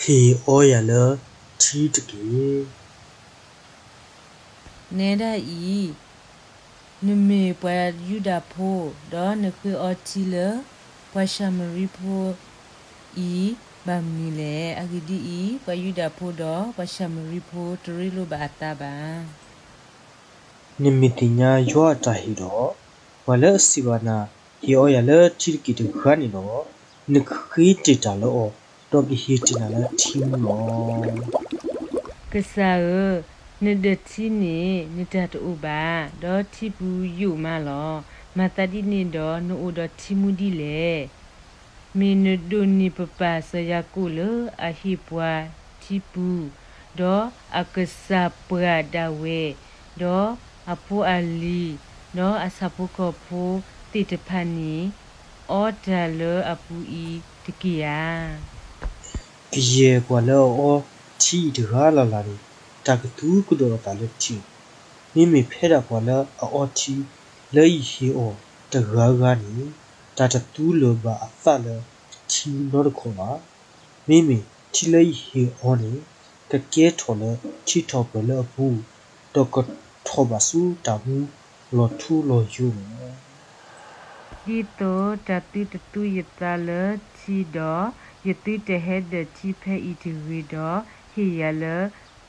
ဟ့ၣ်အီယၤလၢထံတက့ၢ်. နဲဒၣ်အံၤ, နမ့ၢ်ပှၤယူဒၤဖိ, ဒီးနဃ့အီထံလၢပှၤၡၤမရံဖိအံၤဘၣ်မနုၤလဲၣ်. အဂ့ၢ်ဒ်အံၤ, ပှၤယူဒၤဖိဒီးပှၤၡၤမရံဖိတရ့လိာ်ဘၣ်အသးဘၣ်. နမ့ၢ်သ့ၣ်ညါယွၤအတၢ်ဟ့ၣ်ဒီး, ပှၤလၢအစံးဘၣ်နၤ, ဟ့ၣ်အီယၤလၢထံတက့ၢ်တဂၤန့ၣ်ဒီး, နကဃ့တ့ၢ်တၢ်လၢအီၤ, ဒီးကဟ့ၣ်တ့ၢ်နၤလၢထံမူလီၤ. ကစၢ်ဧၢ, နဒၢးထံန့ၣ်နတၢ်တအိၣ်ဘၣ်, ဒီးထံပူၤယိာ်မးလီၤ. မၤသးဒ်န့ၣ်ဒီး နအိၣ်ဒီးထံမူဒ်လဲၣ်. မ့ၢ်နဒိးန့ၢ်ပပၢ်စီၤယၤကိာ်လၢအဟ့ၣ်ပှၤထံပူၤ, ဒီးအကစၢ်ပှၤဒၣ်ဝဲ, ဒီးအဖိအလံၤ, ဒီးအဆၣ်ဖိကီၢ်ဖိသ့ၣ်တဖၣ်န့ၣ် အီတၢ်လၢအပူၤအံၤတက့ၢ်ဧါ. ကယဲၢ်ပှၤလၢအအီထံအံၤတဂၤလၢ်လၢ်န့ၣ်, တၢ်ကသူကဒီးအသးလၢထံ, မ့မ့ၢ်ဖဲဒၣ်ပှၤလၢအအီထံလၢယဟ့ၣ်အီၤတဂၤဂၤန့ၣ်, တၢ်တသူလၢၤဘၣ်အသးလၢထံနီတခီၣ်ဘၣ်. မ့မ့ၢ်ထံလၢယဟ့ၣ်အီၤန့ၣ်, ကကဲထီၣ်လၢထံထီၣ်ပၢၢ်လၢအပူၤ, ဒီးကထီၣ်ဘၣ်ဆူတၢ်မူလီၤထူလီၤယိာ်လီၤ. ဒ်သိးတၢ်သုတသူယသးလၢထံဒီး, ယသုတဟဲဒၢးထံဖဲအံၤတဂ့ၤဒီး, ဟ့ၣ်ယၤလၢ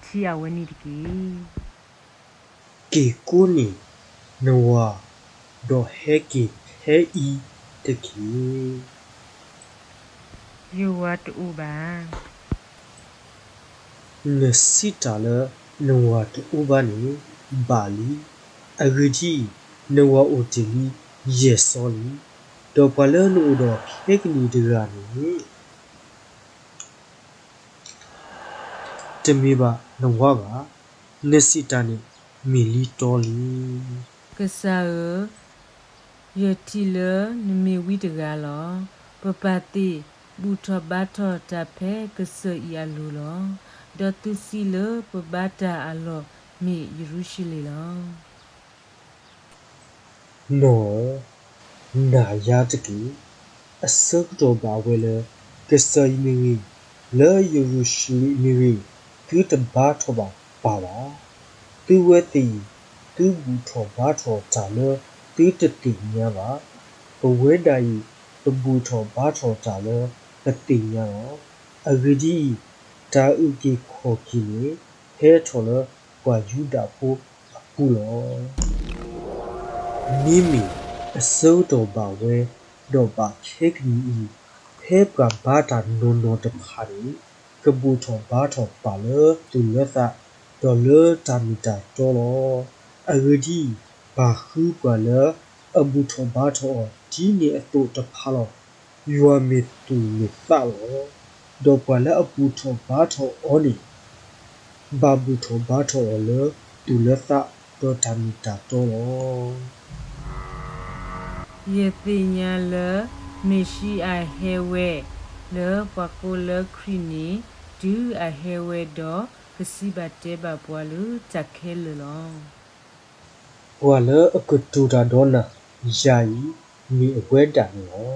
ထံအဝဲန့ၣ်တက့ၢ်. က့ၤကိးန့ၢ်နဝၤ, ဒီးဟဲက့ၤဖဲအံၤတက့ၢ်. ယဝၤတအိၣ်ဘၣ်. နစံးတၢ်လၢနဝၤတအိၣ်ဘၣ်န့ၣ် ဘၣ်လံ. အဂ့ၢ်ဒ်အံၤ, နဝၤအိၣ်တ့ၢ်လံယဲၢ်စီလံ, ဒီးပှၤလၢနအိၣ်ဒီးခဲကနံၣ်အံၤတဂၤန့ၣ် တမ့ၢ်ဘၣ်နဝၤဘၣ်. နစံးတၢ်န့ၣ်မ့ၢ်လံတီလံ. ကစၢ်ဧၢ, ယထံၣ်လၢနမ့ၢ်ဝံတဂၤလီၤ. ပပၢ်သ့ၣ်ဘူၣ်ထီၣ်ဘါထီၣ်တၢ်ဖဲကစၢၢ်အံၤအလိၤလီၤ. ဒီးသုစံးလၢပဘါတၢ်အလီၢ် မ့ၢ်ယရူၤၡလ့ၣ်လီၤ. နီၢ်ဧၢ, နာ်ယၤတက့ၢ်. အဆၢကတီၢ်ဘၣ်ဝဲလၢ ကစၢၢ်အံၤမ့ၢ်ဂ့ၤ, လၢယရူၤၡလ့ၣ်မ့ၢ်ဂ့ၤ, သုတဘါထီၣ်ဘၣ်ပၢ်ဘၣ်. သုဝဲသ့ၣ်အံၤ သုဘူၣ်ထီၣ်ဘါထီၣ်တၢ်လၢသုတသ့ၣ်ညါဘၣ်. ပဝဲဒၣ်အံၤ ပဘူၣ်ထီၣ်ဘါထီၣ်တၢ်လၢပသ့ၣ်ညါလီၤ. အဂ့ၢ်ဒ်အံၤ, တၢ်အုၣ်က့ၤခီၣ်က့ၤန့ၣ် ဟဲထီၣ်လၢပှၤယူဒၤဖိအပူၤလီၤ. မ့မ့ၢ်အဆၢကတီၢ်ဘၣ်ဝဲ, ဒီးဘၣ်ခဲကနံၣ်အံၤ, ဖဲပှၤဘါတၢ်နီၢ်နီၢ်တဖၣ်န့ၣ် ကဘူၣ်ထီၣ်ဘါထီၣ်ပၢ်လၢသူၣ်လၢသး, ဒီးလၢတၢ်မ့ၢ်တၢ်တီလီၤ. အဂ့ၢ်ဒ်အံၤ, ပၢ်ဃုပှၤလၢအဘူၣ်ထီၣ်ဘါထီၣ်အီၤဒ်န့ၣ်အသိးတဖၣ်လီၤ. ယွၤမ့ၢ်သူၣ်မ့ၢ်သးလီၤ. ဒီးပှၤလၢအဘူၣ်ထီၣ်ဘါထီၣ်အီၤန့ၣ် ဘၣ်ဘူၣ်ထီၣ်ဘါထီၣ်အီၤလၢသူၣ်လၢသး ဒီးတၢ်မ့ၢ်တၢ်တီလီၤ. ယသ့ၣ်ညါလၢ မ့ၣ်ၡံအၤဟဲဝဲ, လၢပှၤကိးလၢခရံာ်န့ၣ်, တုၤအဟဲဝဲဒီး ကစံးဘၣ်တဲဘၣ်ပှၤလၢတၢ်ခဲလၢာ်လီၤ. ပှၤလၢအကတိၤတၢ်ဒီးနၤ, ယၤအံၤ, မ့ၢ်အဝဲဒၣ်န့ၣ်လီၤ.